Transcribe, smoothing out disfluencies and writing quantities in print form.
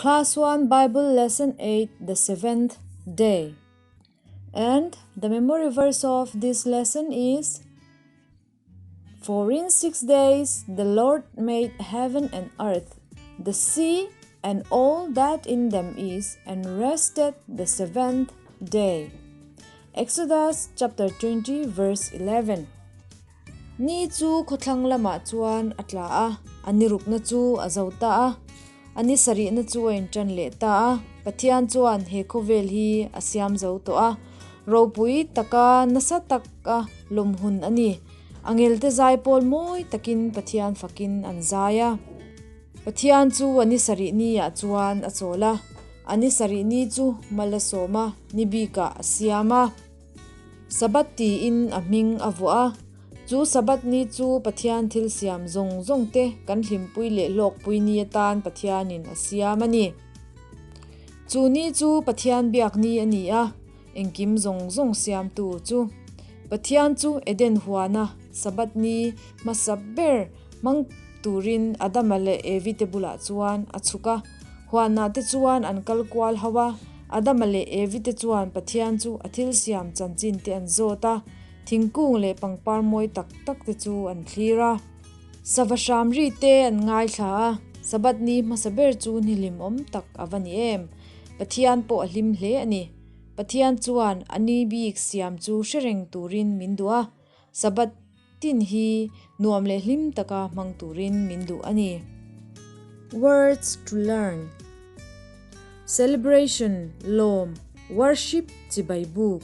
Class 1 Bible Lesson 8 The Seventh Day. And the memory verse of this lesson is For in six days the Lord made heaven and earth, the sea and all that in them is, and rested the seventh day. Exodus chapter 20 verse 11. Ni chu khawthlang lamah chuan a tla a, a ni rukna chu a zo ta a, a ni sarihna chu a inṭan leh ta a. Pathian chuan he khawvel hi a siam zo tawh a, ropui taka nasa taka lawm hun a ni. Angelte zai pawl mawi takin Pathian fakin an zai a. Pathian chu a ni sarih niah chuan a chawl a, a ni sarih ni chu mal a sawm a, ni bikah a siam a. Sabbath tiin a hming a vuah a, chu Sabbath ni chu Pathian thil siam zawng zawng te kan hlimpui leh hlawkpui ni atan Pathianin a siam a ni. Chu ni chu Pathian biak ni a ni a, engkim zawng zawng siamtu chu. Pathian chu Eden huana Sabbath ni hmasa ber hmang turin Adama leh Evi te bulah chuan a chhuk a, huanah te chuan an kal kual ho a. Adama leh Evi te chuan Pathian chu a thil siam chanchin te an zawt a, thingkung leh pangpar mawi tak tak te chu an thlir a. Sava hram ri te an ngaithla a, Sabbath ni hmasa ber chu ni hlimawm tak a va ni em! Pathian pawh a hlim hle a ni. Pathian chuan a ni bik siam chu hre reng turin min duh a, Sabbath tin hi nuam leh hlim taka hmang turin min duh a ni. Words to learn Celebration, lawm, worship, chibai buk.